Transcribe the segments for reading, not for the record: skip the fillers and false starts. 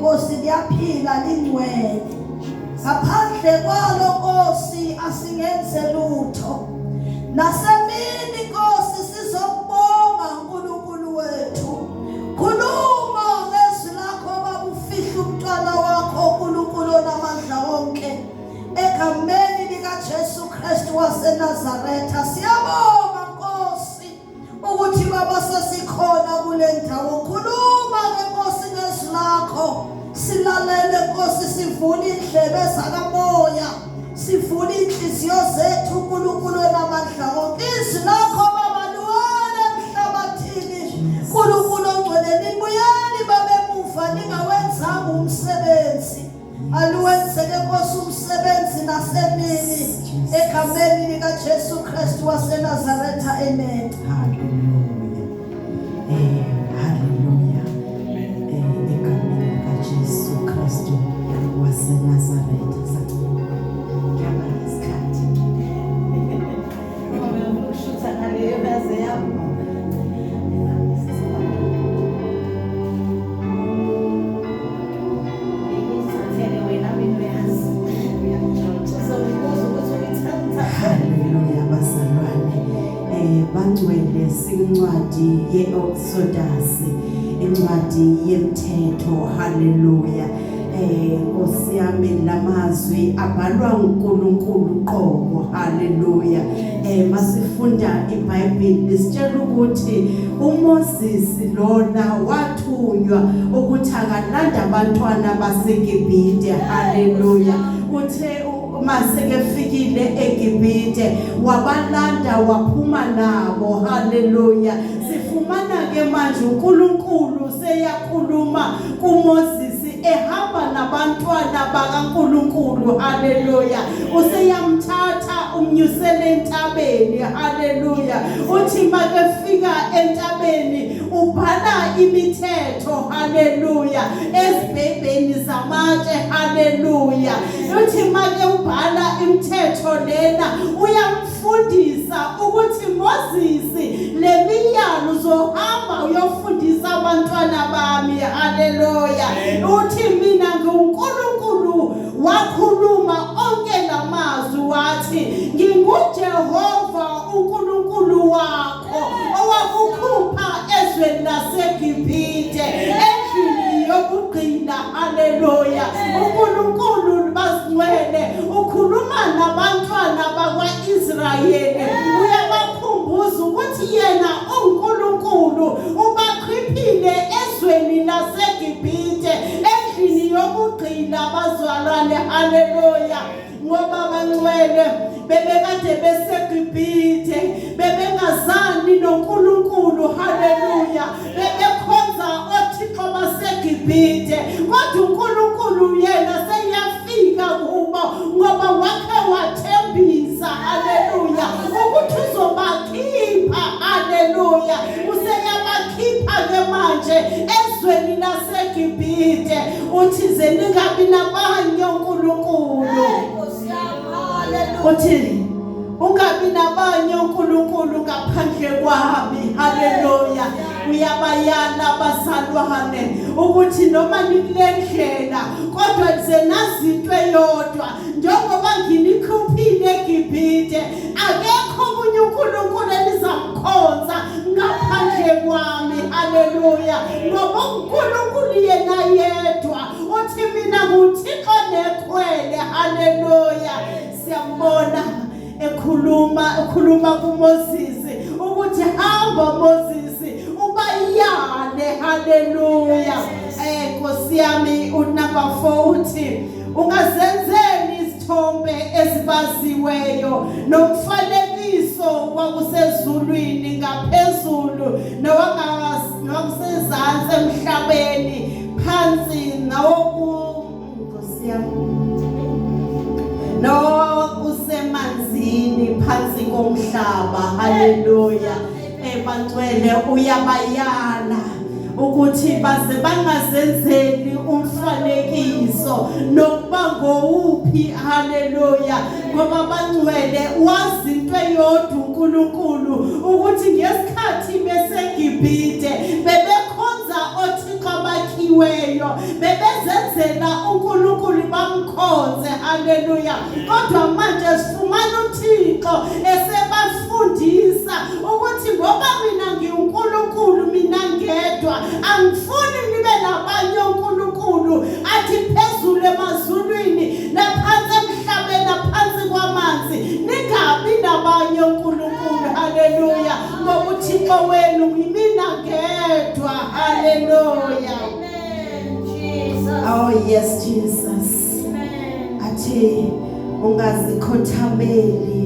Nkosi liyaphila lingcwele. Ngaphandle kwalo Nkosi asingenze lutho. Nasemini Nkosi sizokubonga uNkulunkulu wethu. Khuluma ngezwi lakho baba ufihle umntwana wakho uNkulunkulu onamandla wonke. Egameni likaJesu Kristu waseNazaretha siyabonga Nkosi ukuthi baba sesikhona kule ndawo. Khuluma ke Nkosi ngezwi lakho. Silalele Nkosi sivule indlebe zakamoya. Sivule inhliziyo zethu uNkulunkulu onamandla wonke. Izwi lakho baba liwele emhlabathini. uNkulunkulu ongcwele libuyeli babe emuva lingawenzanga umsebenzi. Aluwenzeke Nkosi umsebenzi nasemini egameni likaJesu Kristu waseNazaretha amen. Hallelujah. Hallelujah. Egameni likaJesu Kristu waseNazaretha. Ngiyaba isikhathi. Ukushutha ngaleyo yaze yami. Ngiyithathele wena mina uyazi. Uzongibuza ukuthi uyithatha. Hallelujah bazalwane. Bangcwele sincwadi yeExodus, incwadi yemthetho. Hallelujah. Nkosi yami lamazwi abhalwa uNkulunkulu qobo. Hallelujah. Masifunda iBhayibheli lisitshela ukuthi uMoses lona wathunywa ukuthi akalanda abantwana baseGibhite. Hallelujah. Uthe masekefikile eGibhite wabalanda waphuma nabo. Hallelujah. Sifumana ke manje uNkulunkulu seyakhuluma kuMoses ehamba nabantwana bakaNkulunkulu. Hallelujah. Useyamthatha umnyusele entabeni. Hallelujah. Uthi makefika entabeni ubhala imithetho. Hallelujah. Ezibhebheni zamatshe. Hallelujah. Uthi make ubhala imithetho lena uyamfundisa ukuthi Moses le miyalo uzohamba uyofundisa abantwana bami. Hallelujah. Uthi mina nginguNkulunkulu wakhuluma onke lamazwi wathi nginguJehova uNkulunkulu wakho owakukhupha ezweni laseGibhite endlini yokugcina. Hallelujah. uNkulunkulu bazingcwele ukhuluma nabantwana bakwaIsrayeli uyabakhumbuza ukuthi yena uNkulunkulu ubakhiphile ezweni laseGibhite endlini yokugcina bazalwane. Hallelujah. Ngoba bangcwele bebekade beseGibhite bebengazani noNkulunkulu. Hallelujah. Bebekhonza othixo baseGibhite kodwa uNkulunkulu yena seyafika kubo ngoba wakhe wathembisa. Hallelujah. Ukuthi uzobakhipha. Hallelujah. Useyabakhipha ke manje ezweni laseGibhite. Uthi ze ningabi nabanye onkulunkulu. Uthi ungabi nabanye onkulunkulu ngaphandle kwami. Hallelujah. Uyabayala abazalwane ukuthi noma nikule ndlela kodwa nje nazi into eyodwa, njengoba nginikhuphile eGibhite akekho omunye uNkulunkulu enizamkhonza ngaphandle kwami. Hallelujah. Ngoba uNkulunkulu yena yedwa uthi mina nguThixo nekhwele. Hallelujah. Siyambona ekhuluma kuMoses ukuthi hamba Moses ubayale. Hallelujah. Nkosi yami unumber 4 uthi ungazenzeli isithombe ezibaziweyo nomfanekiso wakusezulwini ngaphezulu nowakusezansi emhlabeni phansi nawoku Nkosi yami nokusemanzini phansi komhlaba. Hallelujah. Bangcwele uyabayala ukuthi baze bangazenzeli umfanekiso nokuba ngowuphi. Hallelujah. Ngoba bangcwele wazi into eyodwa uNkulunkulu ukuthi ngesikhathi beseGibhite bebekhonza othixo abakhiwe. ababebekiweyo bebezenzela uNkulunkulu bamkhonze. Haleluya. Kodwa manje sifumana uThixo esebafundisa ukuthi ngoba mina ngiwuNkulunkulu mina ngedwa, angifuni nibe nabanye onkulunkulu, athi phezulu emazulwini naphansi emhlabeni naphansi kwamanzi ningabi nabanye onkulunkulu. Haleluya. Ngoba uThixo wenu ngimina ngedwa. Haleluya. Amen, Jesus. Oh yes, Jesus. Amen. Athi ungazikhothameli,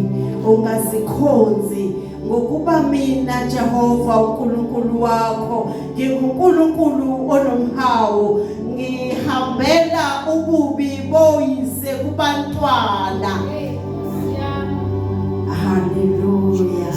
ungazikhonzi, ngokuba mina Jehova uNkulunkulu wakho nginguNkulunkulu onomhawu, ngihambela ububi boyise kubantwana. Haleluya.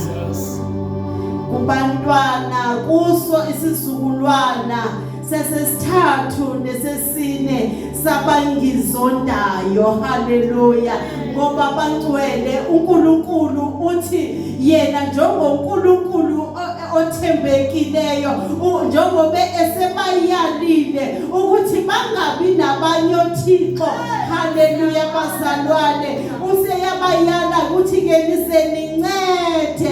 Kubantwana kuso isizukulwana sesesithathu nesesine sabangizondayo. Haleluya. Ngoba bangcwele, uNkulunkulu uthi yena njengoNkulunkulu othembekileyo, njengoba esebayalile ukuthi bangabi nabanye othixo. Haleluya bazalwane, useyabayala ukuthi ke nisenincede,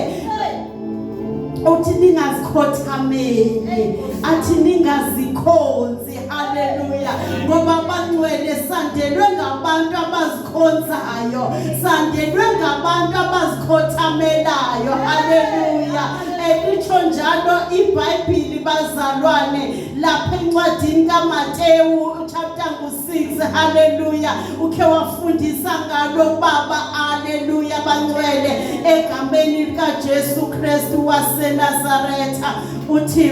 uthi ningazikhothameli, athi ningazikhonzi. Haleluya. Ngoba bangcwele, sandelwe ngabantu abazikhonzayo, sandelwe ngabantu abazikhothamelayo. Haleluya. Elitsho njalo iBhayibhili bazalwane, lapha encwadini kaMateyu chapter ngu-6. Haleluya. Ukhe wafundisa ngalo baba. Haleluya bangcwele, egameni likaJesu Kristu waseNazaretha, uthi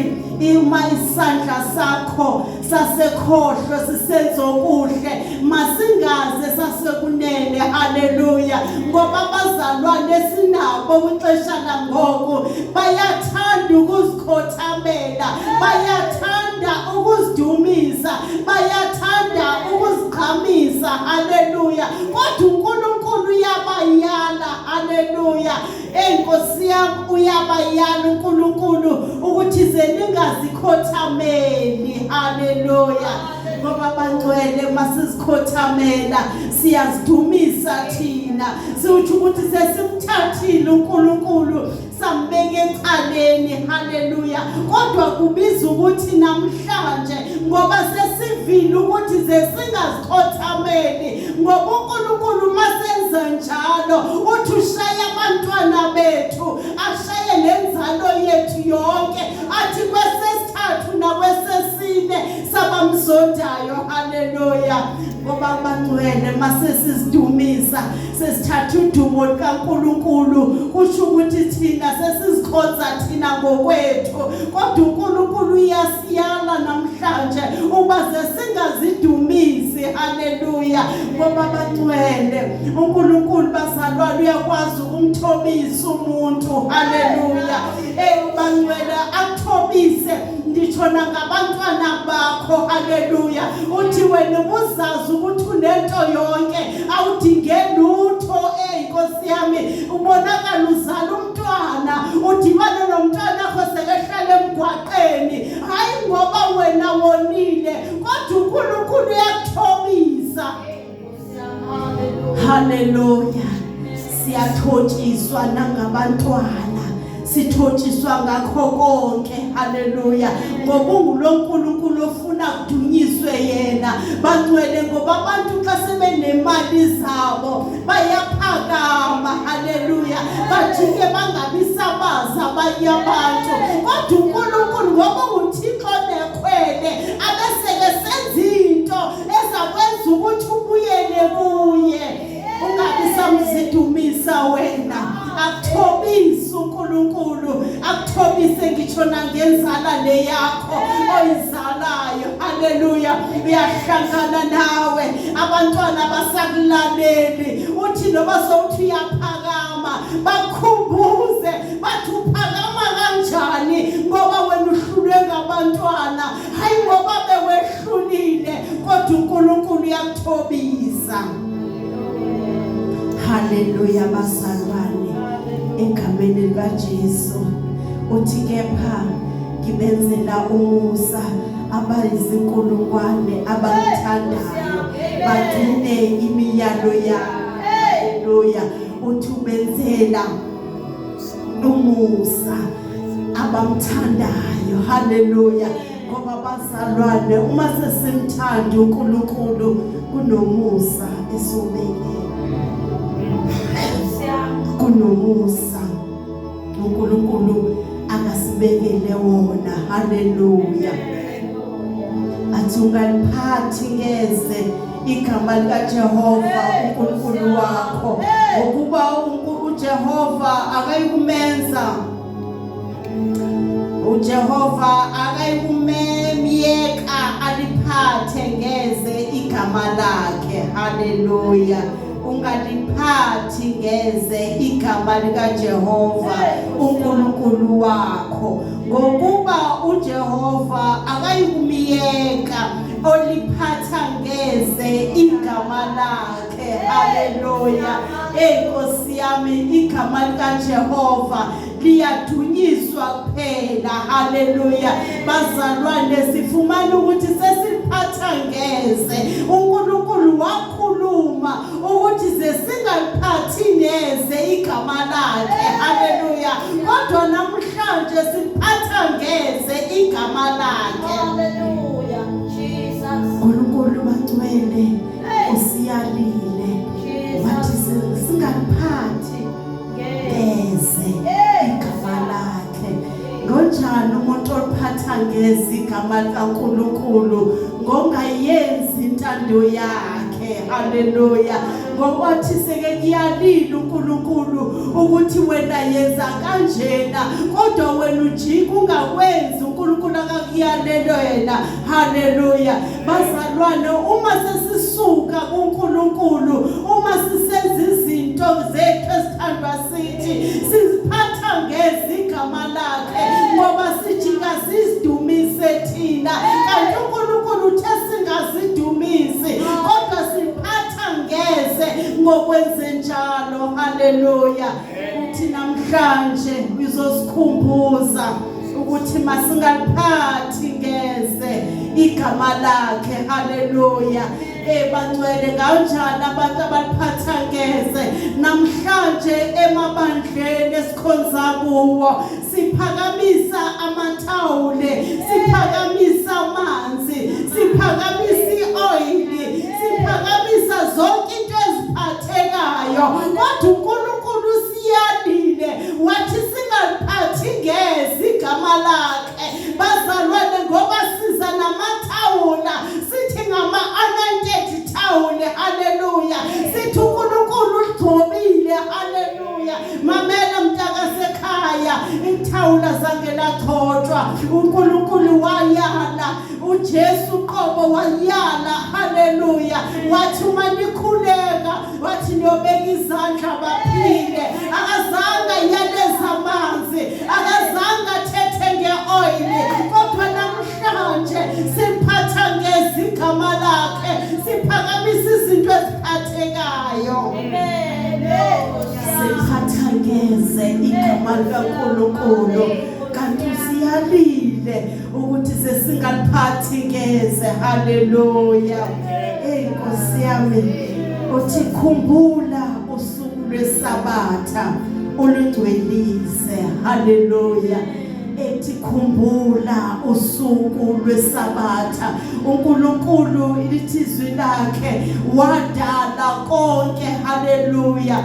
uma isandla sakho sasekhohlo sisenza okuhle, masingaze sasekunene. Haleluya. Ngoba abazalwane sinabo kwixesha langoku bayathanda ukuzikhothamela, bayathanda ukuzidumisa, bayathanda ukuziqhamisa. Haleluya. Kodwa uNkulunkulu uyabayala. Haleluya. Enkosi yami, uyabayala uNkulunkulu ukuthi ze ningazikhothameli. Haleluya. Ngoba bangcwele, masizikhothamela siyazidumisa thina, siuthi ukuthi sesimthathile uNkulunkulu sambeka ecaleni. Haleluya. Kodwa kubiza ukuthi namhlanje, ngoba sesivile ukuthi ze singazikhothameli, ngoba uNkulunkulu masenza njalo uthi ushaya abantwana bethu, ashaye lenzalo yethu yonke, athi kwesesithathu nakwesesine sabamzondayo. Haleluya. Ngoba bangcwele, masesizidumisa sesithatha udumo likaNkuluNkulu, kusho ukuthi thina sesizikhonza thina ngokwethu. Kodwa uNkulunkulu uyasiyala namhlanje uba sesingazidumisi. Haleluya. Ngoba bangcwele, uNkulunkulu bazalwane uyakwazi ukumthobisa umuntu. Haleluya. Bangcwele, akuthobise nditsho nangabantwana bakho. Haleluya. Uthi wena ubuzazi ukuthi unento yonke, awudinge lutho. Eyinkosi yami, ubonakala uzala umntwana, udibane nomntwana akho sekehlala emgwaqeni. Hayi ngoba wena wonile, kodwa uNkulunkulu uyakuthobisa. Haleluya. Siyathotshiswa nangabantwana, sithotshiswa ngakho konke. Haleluya. Ngoba unguloNkulunkulu ofuna kudunyiswe yena bangcwele. Ngoba abantu xa sebenemali zabo bayaphakama. Haleluya. Bajike bangabi sabazi abanye abantu. Kodwa uNkulunkulu, ngoba unguThixo nekhwele, abeseke senza into ezakwenza ukuthi ubuyele kuye, ungabi samzidumisa wena. Akuthobise uNkulunkulu, akuthobise ngitsho nangenzala le yakho oyizalayo. Haleluya. Uyahlangana nawe, abantwana basakulaleli, uthi noba sowuthi uyaphakama, bakhumbuze bathi uphakama kanjani, ngoba wena uhlulwe ngabantwana. Hayi ngoba bewehlulile, kodwa uNkulunkulu uyakuthobisa. Haleluya bazalwane, egameni likaJesu, uthi kepha Ngibenzela umusa abayizinkulungwane abangithandayo, bagcine imiyalo yami. Haleluya. Uthi ubenzela umusa abamthandayo. Haleluya. Ngoba bazalwane, uma sesimthanda uNkulunkulu, kunomusa esiwubekele, kunomusa uNkulunkulu akasibekele wona. Haleluya. Athi ungaliphathi ngeze igama likaJehova uNkulunkulu wakho, ngokuba uJehova akayikumenza, uJehova akayikumemyeka aliphathe ngeze igama lakhe. Haleluya. Ungaliphathi ngeze igama likaJehova uNkulunkulu wakho, ngokuba uJehova akayikumyeka oliphatha ngeze igama lakhe. Haleluya. Hey, Nkosi yami, igama likaJehova liyadunyiswa kuphela. Haleluya. Bazalwane, sifumana ukuthi sesiliphatha ngeze. uNkulunkulu wakhuluma ukuthi zesingaliphathi neze igama lakhe. Haleluya. Kodwa namhlanje siphatha ngeze igama lakhe. Hallelujah. Jesus. uNkulunkulu, bangcwele, usiyalile wathi Jesus. singaliphathi ngeze igama lakhe. Ngonjani umuntu oliphatha ngeze igama likaNkulunkulu? Ngongayenzi intando yakhe. Haleluya. Ngokwathi seke kuyalila uNkulunkulu ukuthi wena yenza kanjena, kodwa wena ujika ungakwenzi uNkulunkulu akakuyalele wena. Haleluya. Bazalwane, uma sesisuka kuNkulunkulu, uma sisenza izinto zethu ezithandwa sithi, siziphatha ngeze igama lakhe, ngoba sijika sizidumise thina, kanti uNkulunkulu uthe singazidumisi, kodwa siphatha ngeze ngokwenze njalo. Haleluya. Uthi namhlanje uzosikhumbuza ukuthi masingaliphathi ngeze igama lakhe. Haleluya. Bangcwele, kanjani abantu abaliphatha ngeze namhlanje emabandleni esikhonza kuwo? Siphakamisa amathawule, siphakamisa amanzi, siphakamisa ioyili, siphakamisa zonke into eziphathekayo, kodwa uNkulunkulu siyalile wathi singaliphathi ngeze igama lakhe. Bazalwane, ngoba siza namathawula, sithi ngama anointed towel. Haleluya. Sithi uNkulunkulu uligcobile. Haleluya. Mamela, mntakasekhaya, ithawula zange lagcotshwa. uNkulunkulu wayala, uJesu qobo wayala. Haleluya. Wathi uma nikhuleka, wathi niyobeka izandla baphile. Akazange yaleza amanzi, akazange athethe ngeoil, kodwa namhlanje siphatha ngeze igama lakhe, siphakamisa izinto eziphathekayo. Amen. Siphatha ngeze igama likaNkulunkulu, kanti usiyalile ukuthi sesingaliphathi ngeze. Haleluya. Hey, Nkosi yami, uthi khumbula usuku lwesabatha ulungcwelise. Haleluya. Ethi khumbula usuku lwesabatha. uNkulunkulu, lithi izwi lakhe, wadala konke. Haleluya.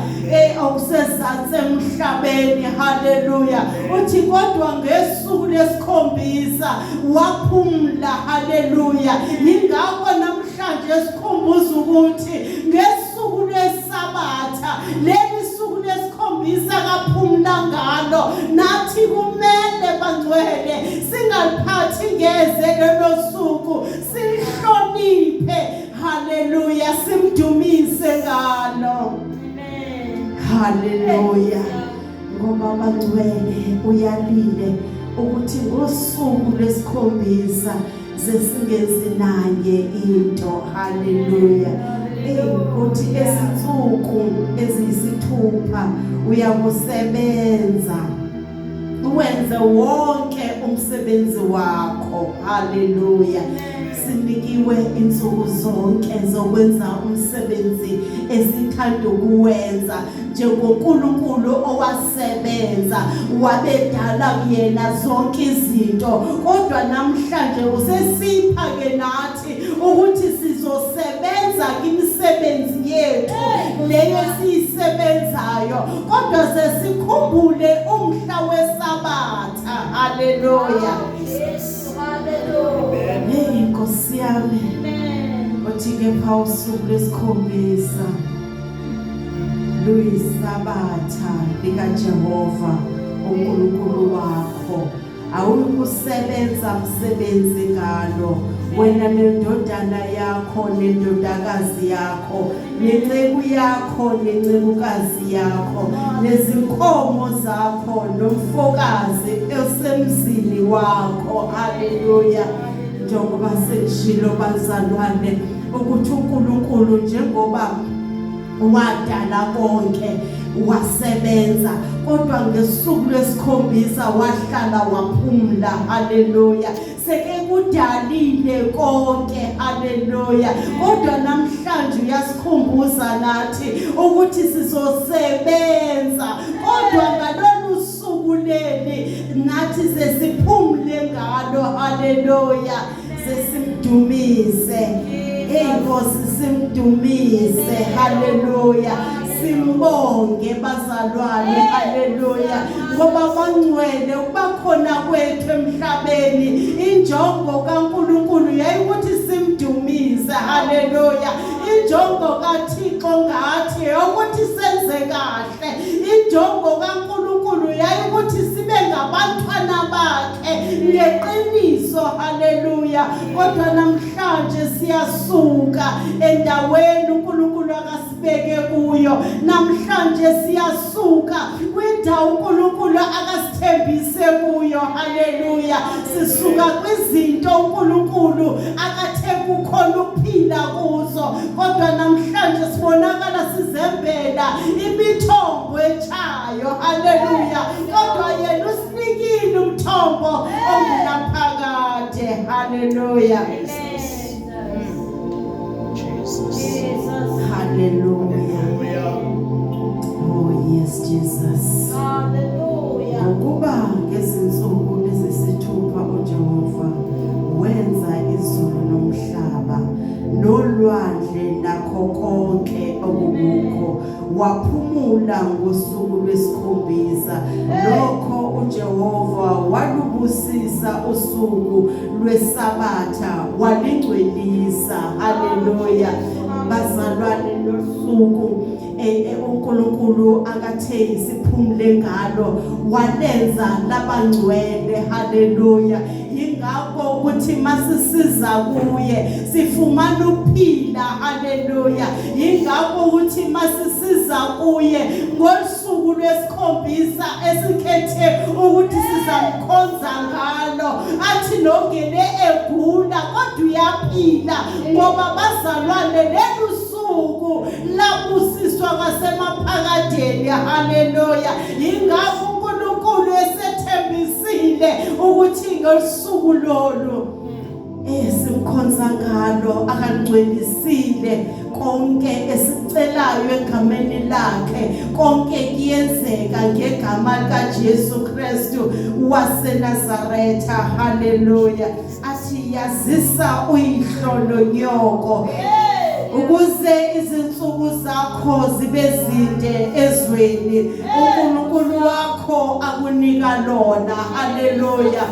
Okusezansi emhlabeni. Haleluya. Uthi kodwa ngesuku lesikhombisa waphumla. Haleluya. Yingakho namhlanje sikhumbuza ukuthi ngesuku lwesabatha, leli suku lesikhombisa kaphumla ngalo, nathi kumele, bangcwele, singaliphathi ngeze lelo suku, silihloniphe. Haleluya. Simdumise ngalo. Amen. Haleluya. Ngoba, bangcwele, uyalile ukuthi ngosuku lwesikhombisa zesingenzi nanye into. Haleluya. Hey, uthi ezinsuku eziyisithupha uyakusebenza. Wenze wonke umsebenzi wakho. Haleluya. Sinikiwe insuku zonke zokwenza umsebenzi esithanda ukuwenza, njengoNkulunkulu owasebenza wabedala kuyena zonke izinto. Kodwa namhlanje usesipha ke nathi ukuthi sizosebenza imisebenzi yethu leyo siyisebenzayo, kodwa sesikhumbule umhla weSabatha. Haleluya. Yesu, hallelujah. Hey, Nkosi yami. Amen. Uthi kepha usuku lwesikhombisa luyisabatha likaJehova uNkulunkulu wakho, awuyikusebenza msebenzi ngalo, wena nendodana yakho nendodakazi yakho, nenceku yakho nencekukazi yakho, nezinkomo zakho, nomfokazi osemzini wakho. Haleluya. Njengoba sengishilo, bazalwane, ukuthi uNkulunkulu njengoba wadala konke, wasebenza, kodwa ngesuku lwesikhombisa wahlala waphumla. Haleluya. Seke kudalile konke. Haleluya. Kodwa namhlanje uyasikhumbuza nathi ukuthi sizosebenza, kodwa ngalolu suku leli nathi sesiphumle ngalo. Haleluya. Sesimdumise. Hey Nkosi, simdumise. Haleluya. Simbonge, bazalwane. Haleluya. Ngoba bangcwele, ukuba khona kwethu emhlabeni, injongo kaNkuluNkulu yayikuthi simdumise. Haleluya. Injongo kaThixo ngathi ukuthi senze kahle. Injongo kaNkuluNkulu yayikuthi sibe ngabantwana bakhe ngeqiniso. Haleluya. Kodwa namhlanje siyasuka endaweni uNkulunkulu akasibeke kuyo. Namhlanje siyasuka kwindawo uNkulunkulu akasithembise kuyo. Haleluya. Sisuka kwizinto uNkulunkulu akathe kukhona ukuphila kuzo, kodwa namhlanje sibonakala sizembela imithombo etshayo. Haleluya. Kodwa yena usinikile umthombo ongunaphakade. Haleluya. Jesus. Jesus. Haleluya. Hallelujah. Oh yes, Jesus. Hallelujah. Ngokuba ngezinsuku ezisithupha uJehova wenza izulu nomhlaba nolwandle nakho konke okukukho, waphumula ngosuku lwesikhombisa. Lokho uJehova walubusisa usuku lweSabatha, walingcwelisa. Haleluya. Bazalwane, losuku uNkulunkulu akathe siphumle ngalo, walenza labangcwele. Haleluya. Ingakho ukuthi masisiza kuye sifumana ukuphila. Haleluya. Ingakho ukuthi masisiza kuye ngosuku lwesikhombisa esikhethe ukuthi sizamkhonza ngalo, athi nongene egula kodwa uyaphila, ngoba bazalwane, lelu suku labusiswa kwasemaphakadeni. Haleluya. Ingakho uNkulunkulu esethembisile ukuthi ngosuku lolu esimkhonza ngalo akangcwelisile konke esicelayo egameni lakhe, konke kuyenzeka ngegama likaJesu Kristu waseNazaretha. Haleluya. Athi yazisa uyihlo nonyoko ukuze izinsuku zakho zibe zinde ezweni uNkulunkulu wakho akunika lona. Haleluya.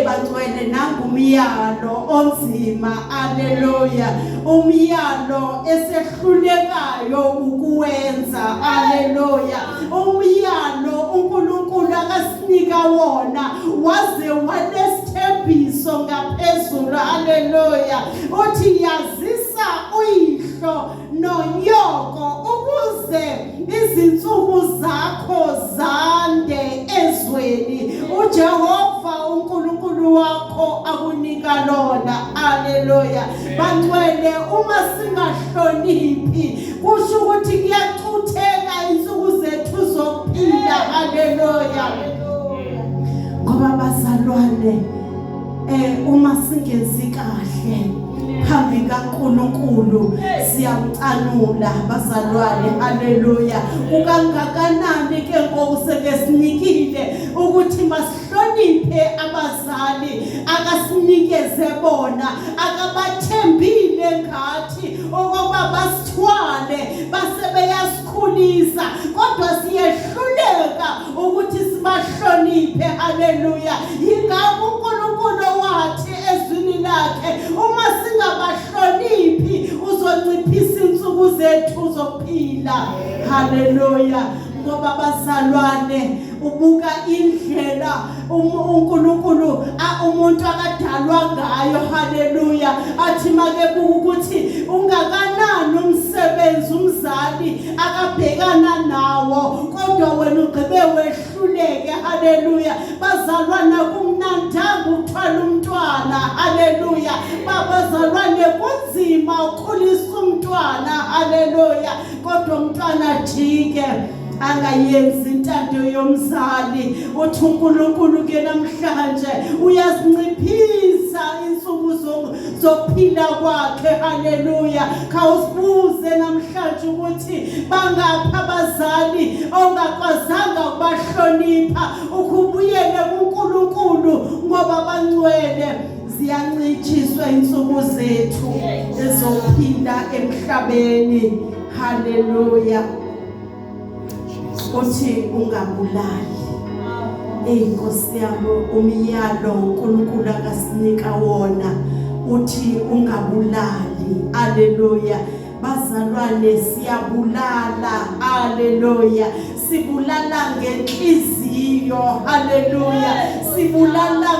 Bangcwele, nangumyalo onzima. Haleluya. Umyalo esehlulekayo ukuwenza. Haleluya. Umyalo uNkulunkulu akasinika wona waze wanesithembiso ngaphezulu. Haleluya. Uthi yazisa uyihlo nonyoko ukuze izinsuku zakho zande ezweni uJehova uNkulunkulu wakho akunika lona. Haleluya. Bangcwele, uma singahloniphi, kusho ukuthi kuyacutheka insuku zethu zokuphila. Haleluya. Ngoba bazalwane, uma singenzi kahle phambi kaNkuluNkulu siyamcanula bazalwane. Haleluya. Kukangakanani ke ngoku sekesinikile ukuthi masihloniphe abazali akasinikeze bona, akabathembile ngathi okokuba basithwale base beyasikhulisa, kodwa siyehluleka ukuthi sibahloniphe. Haleluya. Yingakho uNkulunkulu wathi ezwini lakhe, uma singabahloniphi uzonciphisa insuku zethu zokuphila. Haleluya. Ngoba bazalwane, ubuka indlela uNkulunkulu umuntu akadalwa ngayo. Haleluya. Athi make buka ukuthi ungakanani umsebenzi umzali akabhekana nawo, kodwa wena ugqibe wehluleke. Haleluya. Bazalwana, kumnandanga ukuthwala umntwana. Haleluya. Babazalwane, kunzima ukukhulisa umntwana. Haleluya. Kodwa umntwana jike angayenzi intando yomzali. Uthi uNkulunkulu ke namhlanje uyazinciphisa insuku zokuphila kwakhe. Haleluya. Khawusibuze namhlanje ukuthi bangaphi abazali ongakwazanga ukubahlonipha, ukubuyele kuNkulunkulu ngoba bangcwele. Ziyancitshiswa insuku zethu ezophila emhlabeni. Haleluya. Uthi ungabulali. Ey Nkosi yami, umyalo uNkulunkulu akasinika wona uthi ungabulali. Haleluya. Bazalwane, siyabulala. Haleluya. Sibulala ngenhliziyo. Haleluya. Sibulala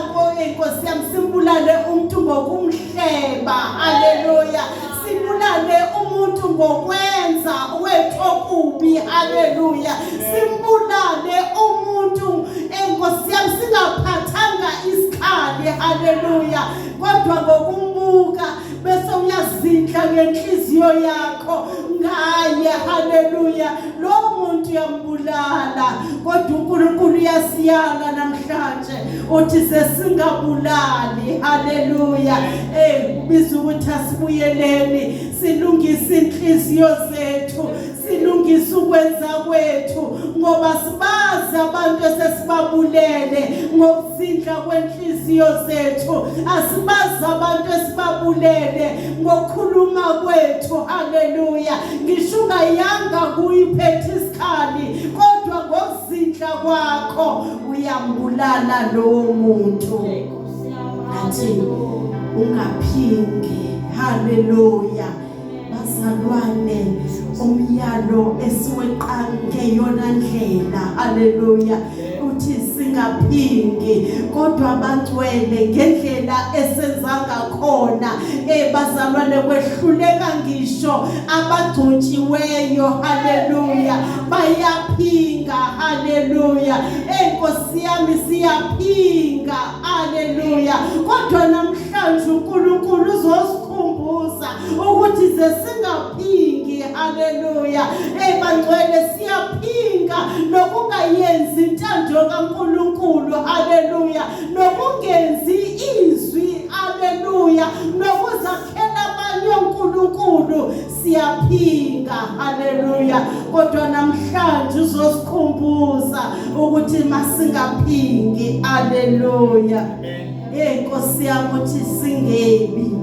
Nkosi yami, simbulale umuntu ngokumhleba. Haleluya. Sibulale umuntu ngokwenza wethu okubi. Haleluya. Simbulale umuntu enkosi yami singaphathanga isikhali. Haleluya. Kodwa ngokumbuka bese uyazindla ngenhliziyo yakho ngaye. Haleluya. Lo muntu uyambulala, kodwa uNkulunkulu uyasiyala namhlanje uthi sesingabulali. Haleluya. Ubiza ukuthi asibuyeleni silungise inhliziyo zethu, silungise ukwenza kwethu, ngoba sibazi abantu esesibabulele ngokuzindla kwenhliziyo zethu, asibazi abantu esibabulele ngokukhuluma kwethu. Haleluya. Ngisho ungayanga kuyiphethe isikhali, kodwa ngokuzindla kwakho uyambulala lowo muntu. Athi ungaphingi. Haleluya. Bazalwane, umyalo esiweqa ngeyona ndlela. Haleluya. Uthi singaphingi, kodwa abangcwele ngendlela esenza ngakhona, bazalwane, kwehluleka ngisho abagcotshiweyo. Haleluya. Bayaphinga. Haleluya. Nkosi yami, siyaphinga. Haleluya. Kodwa namhlanje uNkulunkulu uzosikhumbuza ukuthi sesingaphingi. Haleluya. Bangcwele, siyaphinga nokungayenzi intando kaNkulunkulu. Haleluya. Nokungenzi izwi. Haleluya. Nokuzakhela abanye uNkulunkulu, siyaphinga. Haleluya. Kodwa namhlanje uzosikhumbuza ukuthi masingaphingi. Haleluya. Nkosi yami, uthi singebi.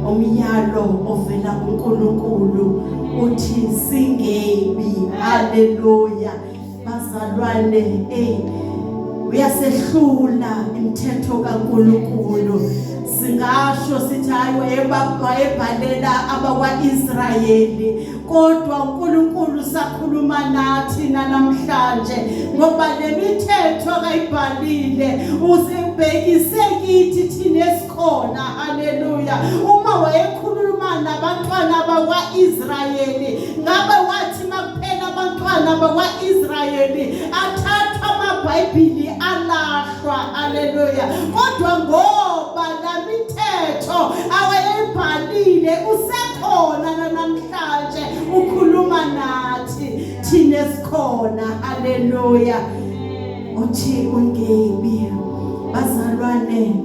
Umyalo ovela kuNkulunkulu uthi singebi. Haleluya. Bazalwane, uyasehlula imithetho kaNkulunkulu. Singasho sithi hayi, wayebhalela abakwaIsrayeli, kodwa uNkulunkulu sakhuluma nathi namhlanje, ngoba lemithetho akayibhalile usibhekise kithi thina esikhona. Haleluya. Uma wayekhuluma nabantwana bakwaIsrayeli, ngabe wathi makuphela abantwana bakwaIsrayeli athathwa amaBhayibhili alahlwa. Haleluya. Kodwa ngoba lamithetho awayebhalile usekhona namhlanje, ukhuluma nathi thina esikhona. Haleluya. Uthi ungebi, bazalwane,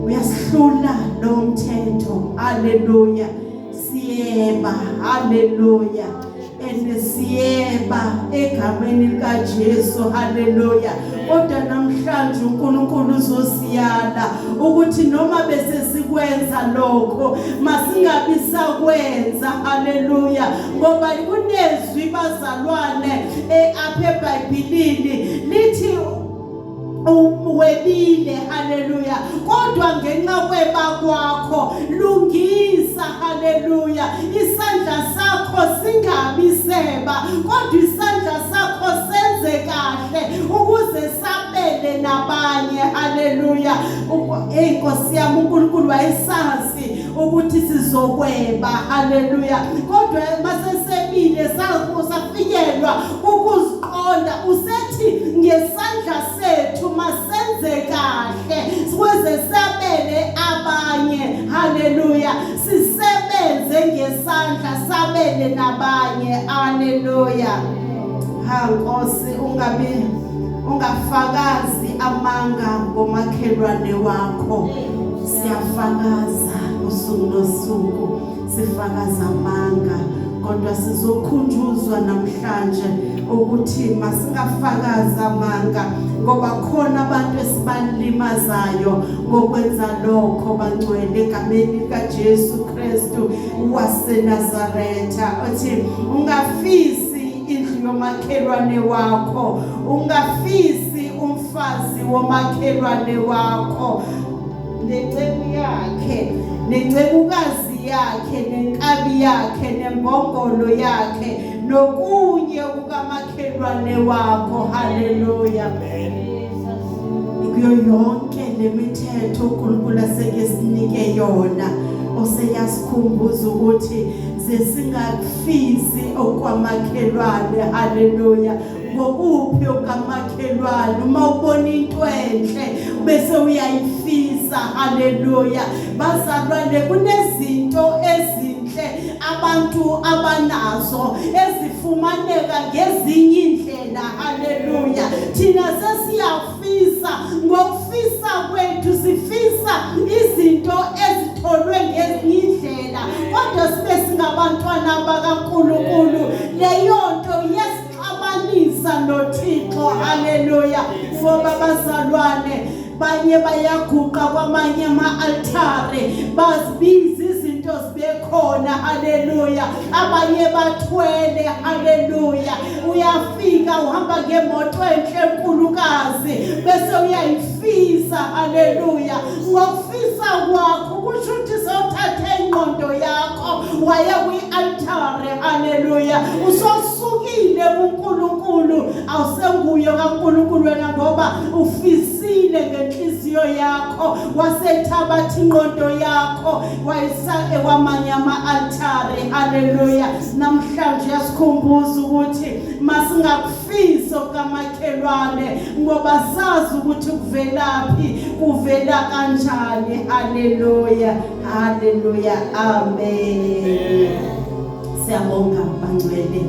uyasihlula lo mthetho. Haleluya. Siyeba, haleluya, and siyeba egameni lika Jesu, haleluya. Kodwa namhlanje uNkulunkulu uzosiyala ukuthi noma bese sikwenza lokho, masingabi sakwenza, haleluya, ngoba kunezwi, bazalwane, apha eBhayibhelini lithi webile, haleluya, kodwa ngenxa kweba kwakho lungisa, haleluya, isandla sakho singabi seba, kodwa isandla sakho senze kahle ukuze sabele nabanye, haleluya. Hey Nkosi yami, uNkulunkulu wayesazi ukuthi sizokweba, haleluya, kodwa masesebile safikelwa ukuziqonda, usethi ngesandla sethu masenze kahle sikweze sabele abanye, haleluya, sisebenze ngesandla sabele nabanye, haleluya. Ha Nkosi, ungabi ungafakazi amanga ngomakhelwane wakho. Siyafakaza usuku nosuku, sifakaza amanga, kodwa sizokhunjuzwa namhlanje ukuthi masingafakaza amanga, ngoba khona abantu esibalimazayo ngokwenza lokho. Bangcwele, egameni likaJesu Kristu waseNazaretha, uthi ungafisi indlu yomakhelwane wakho, ungafisi umfazi womakhelwane wakho, nenceku yakhe, nencekukazi yakhe, nenkabi yakhe, nembongolo yakhe, nokunye kukamakhelwane wakho. Haleluya. Kuyo yonke lemithetho uNkulunkulu aseke sinike yona, oseyasikhumbuza ukuthi zesingakufisi okwamakhelwane, haleluya. Ngokuphi okamakhelwane? Uma ubona into enhle bese uyayifisa, haleluya. Bazalwane, kunezinto ezinhle abantu abanazo ezifumaneka ngezinye indlela, haleluya. Thina sesiyafisa, ngokufisa kwethu sifisa izinto ezitholwe ngezinye indlela, kodwa sibe singabantwana bakaNkulunkulu. Leyo nto yesixabanisa noThixo, haleluya, ngoba bazalwane, banye bayaguqa kwamanye ama-altare, bazibiza izinto zibe khona, haleluya. Abanye bathwele, haleluya. Uyafika uhamba ngemoto enhle enkulukazi bese uyayifisa, haleluya. Ngokufisa kwakho kusho ukuthi sewuthathe ingqondo yakho waya kwi-altare, haleluya. Usosukile kuNkulunkulu, awusenguye kaNkulunkulu wena, ngoba ufisile ngenhliziyo yakho, wasethabatha ingqondo yakho wayisa kwamanye ama-altare, haleluya. Namhlanje yasikhumbuza ukuthi masingakufisi okamakhelwane, ngoba sazi ukuthi kuvelaphi, kuvela kanjani. Haleluya, haleluya, amen. Siyabonga, bangcwele.